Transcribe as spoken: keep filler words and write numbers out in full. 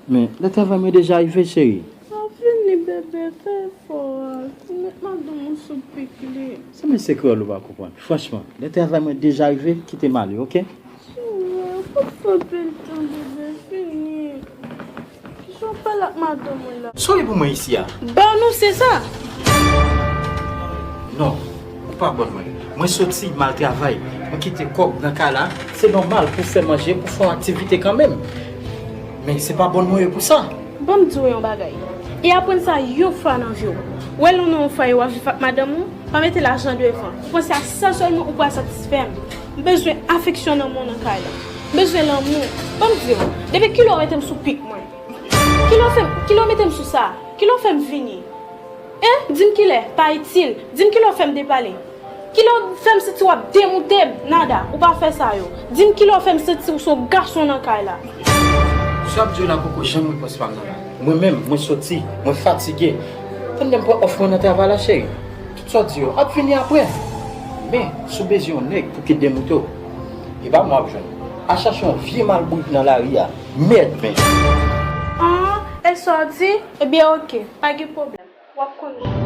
Men, lè travay mwen deja rive, cheri. Sa fini, bebe, fè efò a. Ou met madanm ou sou pik li. Se men se kreyòl ou pa konprann. Franchman, lè travay mwen deja rive, kite m ale, oke? Cheri, ou pa fè pil tan, bebe, fini. Kijan w pale ak madanm ou la? Sori pou mwen isi a. Ban nou, se sa. Non, ou pa bòn mwen. Mwen soti, m al travay. Mwen kite kòb nan kay la. Se nòmal pou fè manje, pou fè yon aktivite kanmenm. Men se pa bòn mwen ye pou sa. Ban m di w yon bagay. E aprann sa yon fwa nan vi w. Wè lè w nan yon fwaye w ap viv ak madanm ou, pa mete lajan devan. Ou panse a sa sèlman ou pral satisfè m. M bezwen afeksyon nan men w nan kay la. M bezwen lanmou. Ban m di w, depi kilè w mete m sou pik mwen? Kilè w fè m, kilè w mete m sou sa? Kilè w fè m vini? Hein? Di m kilè, pa itil. Di m kilè w fè m depale. Kilè w fè m santi w ap demoute m? Nada, ou pa fè sa yo. Di m kilè w fè m santi w se yon gason nan kay la. Sa w ap di yo la poko janm repons pa m nan la. Mwen menm, mwen soti, mwen fatige. Tande m pran òf mwen nan travay la, cheri. Tout sa w di yo ap vini apre. Men, si w bezwen yon nèg pou ki demoute w, e pa mwen w ap jwenn. Al chache yon vye malbourik nan lari a. Mèd, men. Ah, e sa w di? Ebyen, oke, pa gen pwoblèm. W ap konn.